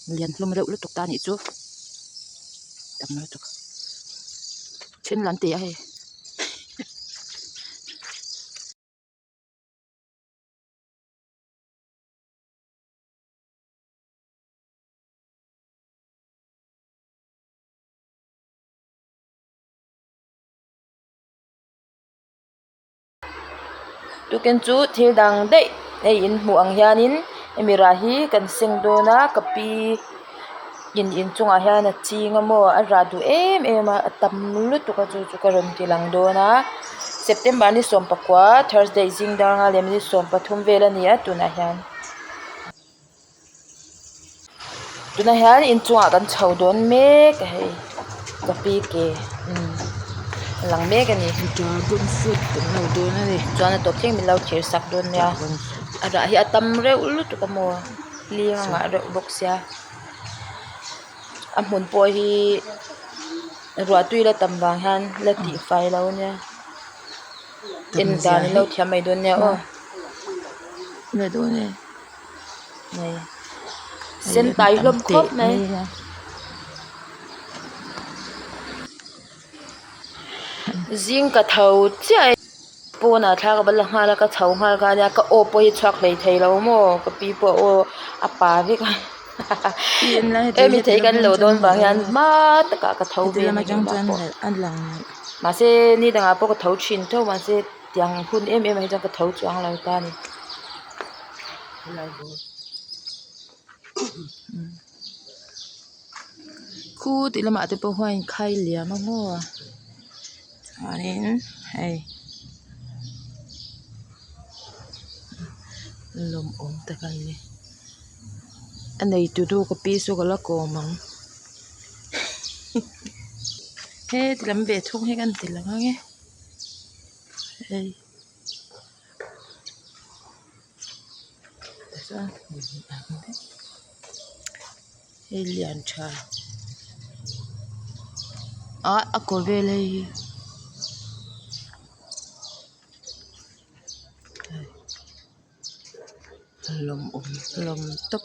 Lian hlawm reuh lutuk ta anih chu tam lutuk then lam teh a hei. Tukin chu thil dang daih hei in hmuh ang hianin hemi rah hi kan seng dawn a ka pi in inchungah hian a ching a maw a rah duh em em a a tam lutuk a chu chu ka rawn ti lang dawn a september ni sawmpakua thursday zing dar nga leh minute sawmpathum vel a ni a tunah hian. Tunah hian inchungah kan chho dawn mek a hei ka pi ke umm a lang mek a ni dragon fruit kan lo dawn a ni chuan a tawp thleng min lo thlir sak dawn nia a rah hi a tam reuh lutuk a maw hling a ngah reuh bawk sia a hmun pawh hi ruah tui la tam vang hian la tih fai lo a nia en dan in lo thiam mai dawn nia aw. Sen tai hlawm khawp mai. Zing ka tho chiah e pawnah thla ka va la nghal a ka chho nghal kha ania ka aw pawh hi chhuak hlei thei lo maw ka pi pawh aw a pa vek a hemi thei kan lo dawn vang hian hma takah ka tho ve a ni keimah pawh mahse ni dangah pawh ka tho thin tho mahse. Tiang hun em em ah hi chuan ka tho chuang lo ta a ni. Khu tih lamah te pawh huan khai liam a maw chuanin hei lawmawm tak a ni a neitu nu ka pi chu ka la kawm ang heti lam ve thung hi kan ti lang ange. Hei hei lian tha ah a kaw vel hei hi lawmawm hlawm tawp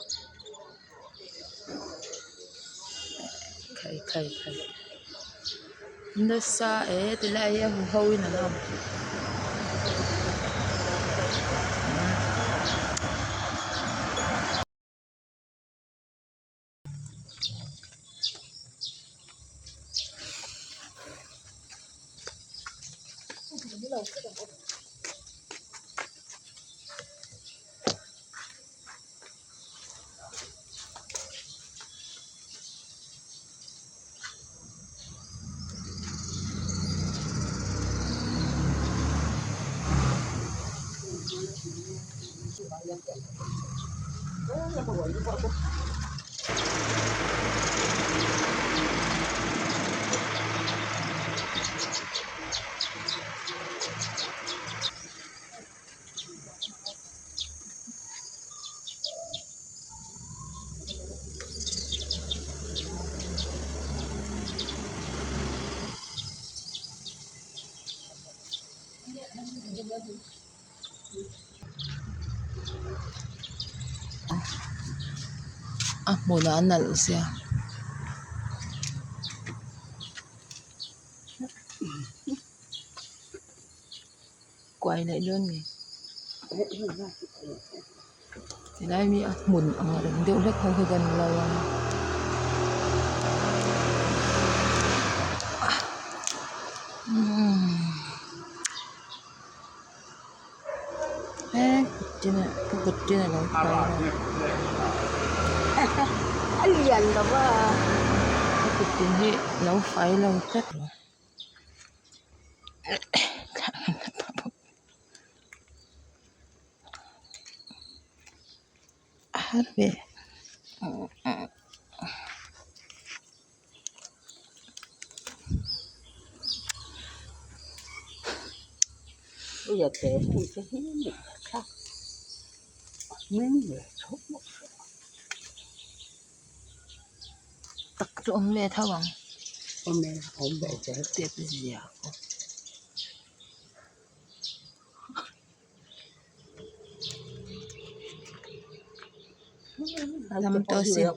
khai khai khai nasa e tilai hi a huho in an awm. A hmunah a nalh sia. Kuai leh dawn nge tilai mi a hmun ang reng deuh hlek ho hi kan lo ang he kut tin ah ka kut tin a lo fai lo ka kut tin hi a lo fai lo tlat. A har ve. Tak chu awm ve tho ang step zia pawh. Lam tawh a sin.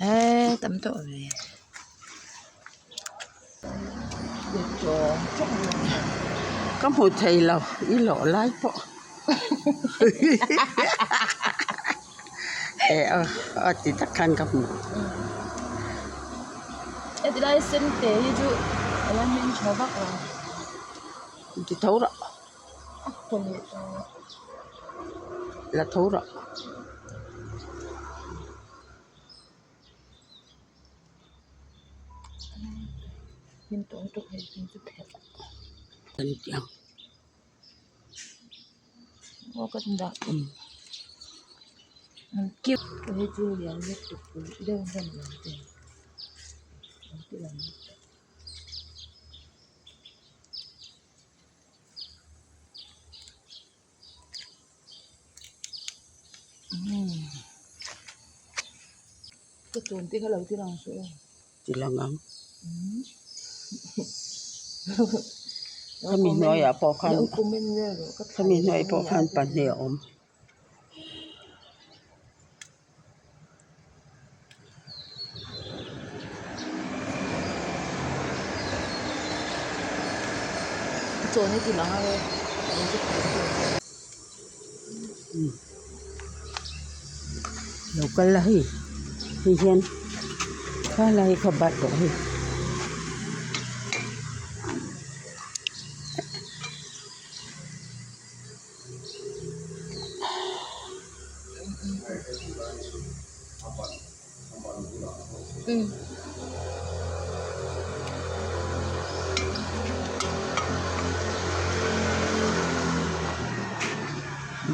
Eee tam tawh ve. Ka hmu thei lo i lawh lai pawh eh aw aw ti tak khan ka hmu. Heti lai sen te hi chu a la hming tha vak lo. Ti tho rawh. La tho rawh. Ka tun te kha lo ti lang suh aw. Ti lang ang. Khami hnuaiah pawh khan khami hnuaiah pawh khan pahnih a awm. Lo kal la hei hei hian khalai kha bat tawh hei.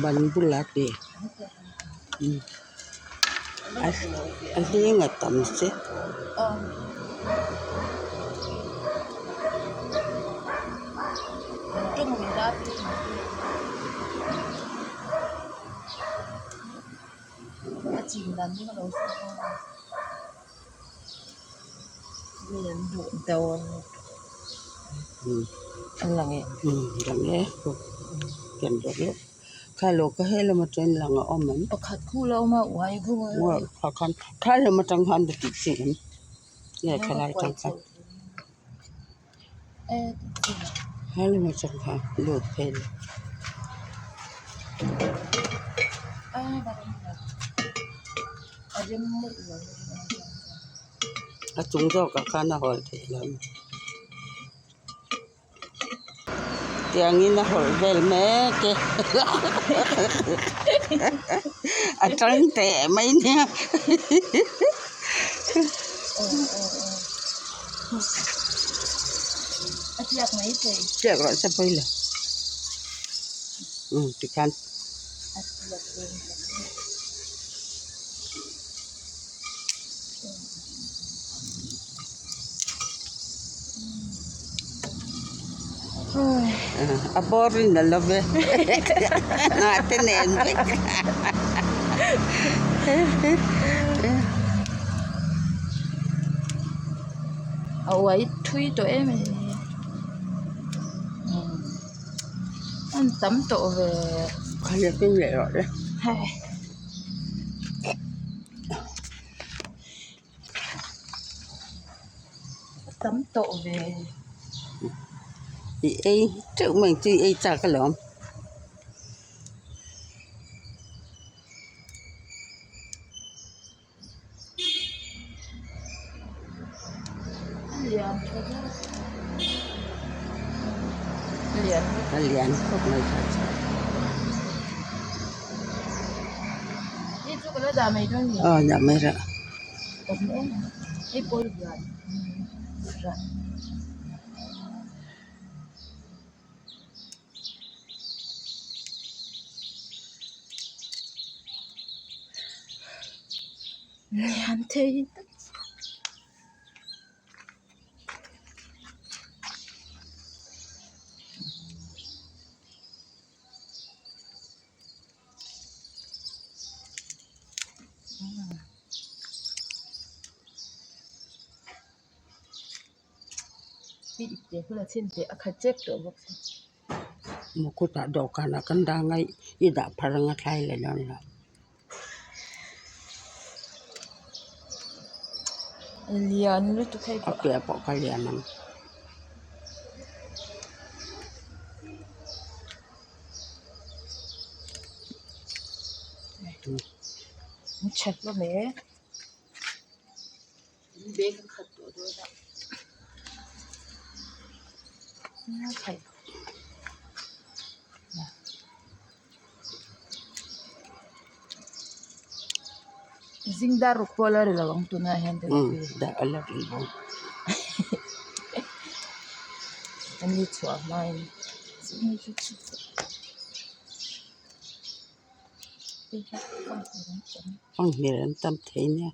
Ban bulah tih a hling a tam che. A chin dan hi ka lo hre dawn a mi an duh dawn a lang e. Lang e kha lo ka he lam atangin lang a awm ang. Pakhat khu la awm a uai vung a. Kha lam atang khan ka tih chi em nge khalai atang khan. Kha lam atang khan lut phei la. A chung zawkah khan a hawl theih lo a ni. Tiangin a hawlh vel mek e a tang teh mai nia. Tiak rawh se pawi lo umm tikhan. A boring a lo ve hnah te nen vek a uai thui tawh em a ni an tam tawh ve hei. Tam tawh ve. I ei teuh mai chu i ei chak alawm. Lian tha viau. Lian. A lian khawp mai kha chu. Hei chu ka la dah mai dawn ni. Aw dah mai rawh. Hei pawh lian. Lian thei tak. Pi ipte huna chhin teh a khat chep tawh bawk si. Mukutah dawhkanah kan dah anga i dah phar anga thlai leh dawn lo. Lian lutuk hei pawh. A piah pawh kha lian ang. An tha hlawm e. Bag a khat tawh dawn a. Zing dar ruk pawh la ri lo ang tunah hian te Dar a la ri lo. An ni chhuah hmain Fanghmir an tam thei nia.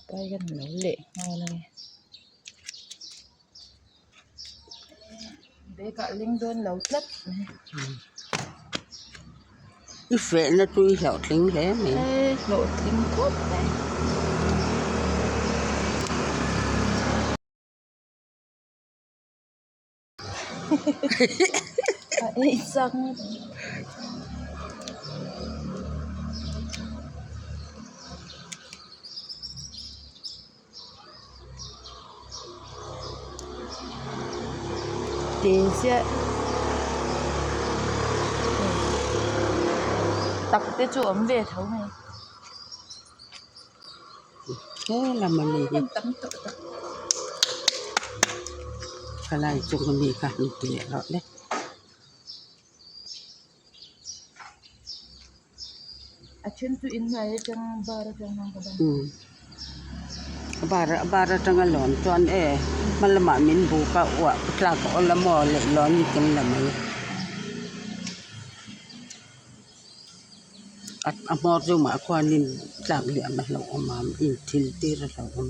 Pai hian a lo leh nghal a ni. Bag ah leng dawn lo tlat mai. I fehna chu i hlawhtling hle mai. E hlawhtling khawp mai. A ei chak ngawt ang. Te chiah tak te chu awm ve tho mai. He lam a ni hi thalai chung ami kha an ti leh rawh le. A then chu in hnuai atang bar atang hian ka ban. Bar bar atanga lawn chuan e hma lamah min buk a uah tlak a awl a maw leihlawn in kan la mai a hmawr zumah khuanin tlak liam a hlauhawm a inthil tir a hlauhawm.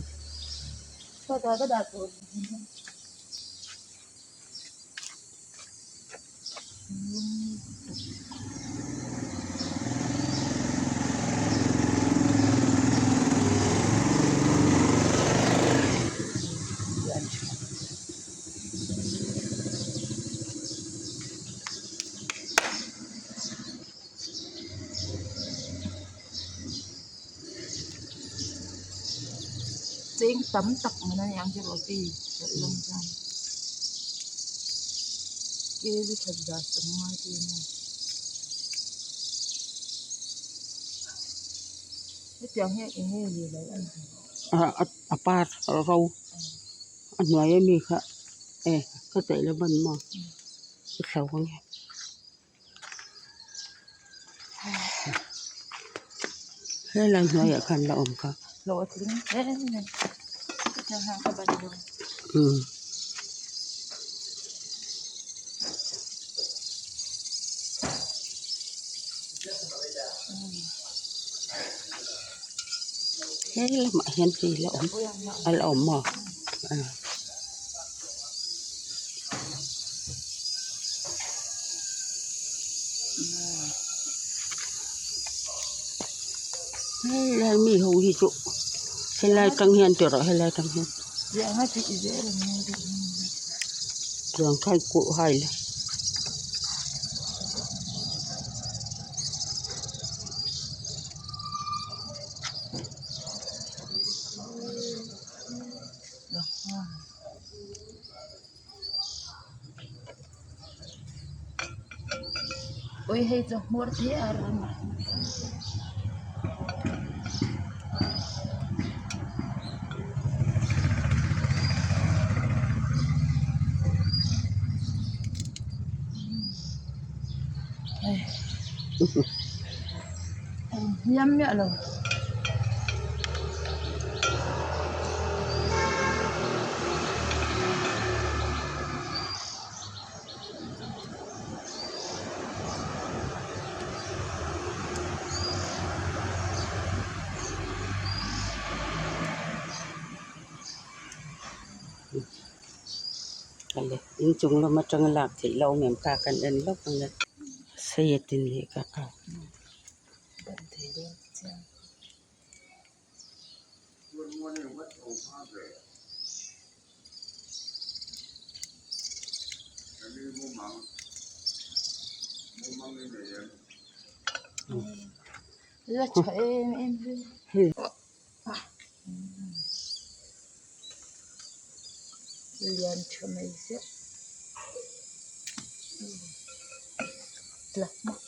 Cheng tam tak man a ni ang chu roti rawng chuan kg khat za sawmnga te a nia hetiang hian eng nge leh lo a ni A par ro a hnuai ami kha e ka daih lo ban maw i hlo ang e. Helai hnuaiah khan la awm kha. Hlawhtling hle mai. He lamah hian hei la awm a la awm maw helai mi ho hi chu helai tang hian ti rawh helai tang hian tiang kha i kuh hai la. Ui hei chu hmur te a ram a. Hliam miah lo. Inchung lam atanga lak theih loh awm em kha kan en lawk ang e. Sei a tin leh ka a. La tha em em hi. Lian tha mai ziah. Tla hmak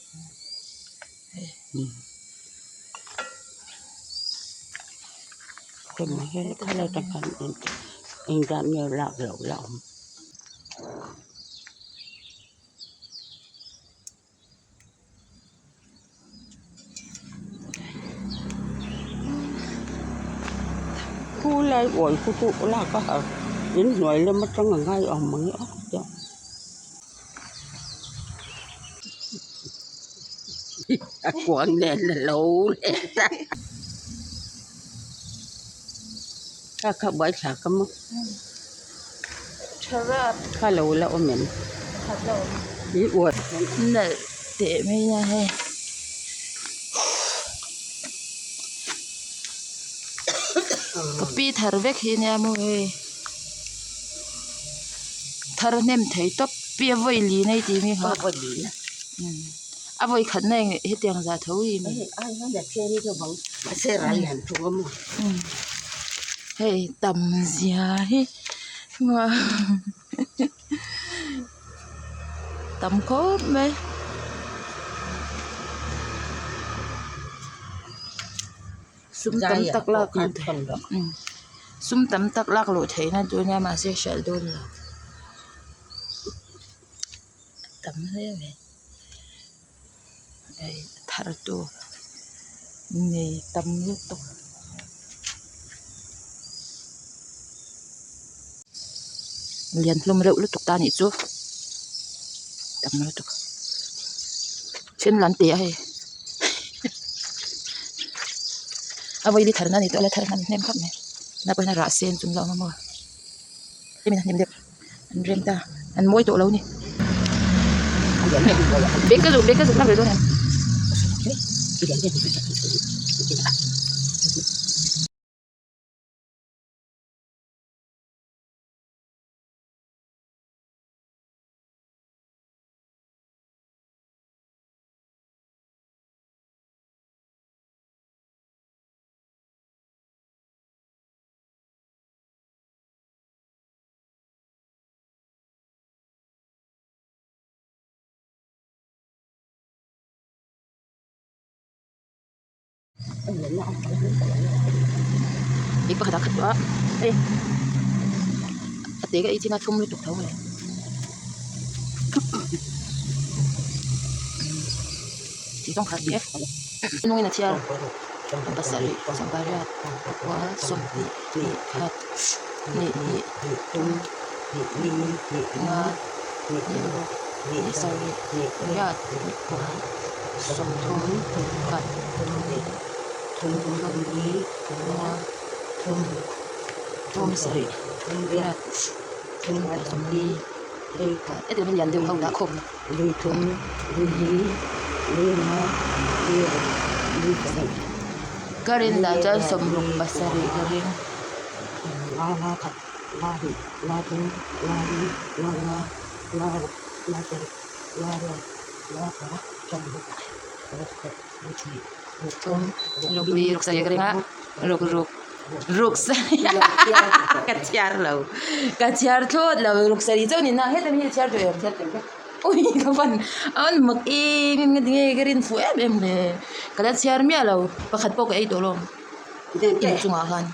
hei. Engzah nge lak loh la awm. Khu lai uai khu chu lak a har in hnuai lam atang a ngai awm ang e aw a kuang nen a lo leh ta kha kha buai thlak a maw kha lo la awm em i uai. Nalh teh mai a hei ka pi thar vek hi nia maw hei thar hnem thei tawp pi a vawi lin a i tih mi kha a vawi khat na eng hetiang zah tho hi mi hei tam zia hi tam khawp mai sum tam tak lak sum tam tak lak luh theih na tur ania mahse hralh dawn lo tam hle mai hei thar tu nei tam lutuk. Lian hlawm reuh lutuk ta anih chu tam lutuk then lam teh a hei a vawi li tharna a ni tawh a la thar hnem hnem khawp mai tunah pawh hian a rah sen chu an lo awm a maw hemi hnim deuh an rem ta an mawi tawh lo a ni bag ka zuk bag ka zuk lak ve dawn em. Bag pakhat ah khat tawh a hei a te ka ei chin a thum lutuk tho mai tih zawng kha a ni e nungin a chhiar pasarih sawmpariat pakua sawmhnih hnih khat hnih hnih thum nga hnih ruk hnih sarih riat pakua sawmthum pakhat thum nga thum sarih riat sawmli hetiang hi lian deuh ho dah khawm ka rin dan chuan sawmruk pasarih ka ring. Ruk li ruk sarih ka ring a ruk ruk ruk sarih ka chhiar lo ka chhiar thlawt lo ruk sarih chauh a ni na heta mi hi a chhiar duh em ui ka van a van mak em em nge ka rin fuh em em le ka la chhiar miah lo pakhat pawh ka ei tawh lo inchungah khan.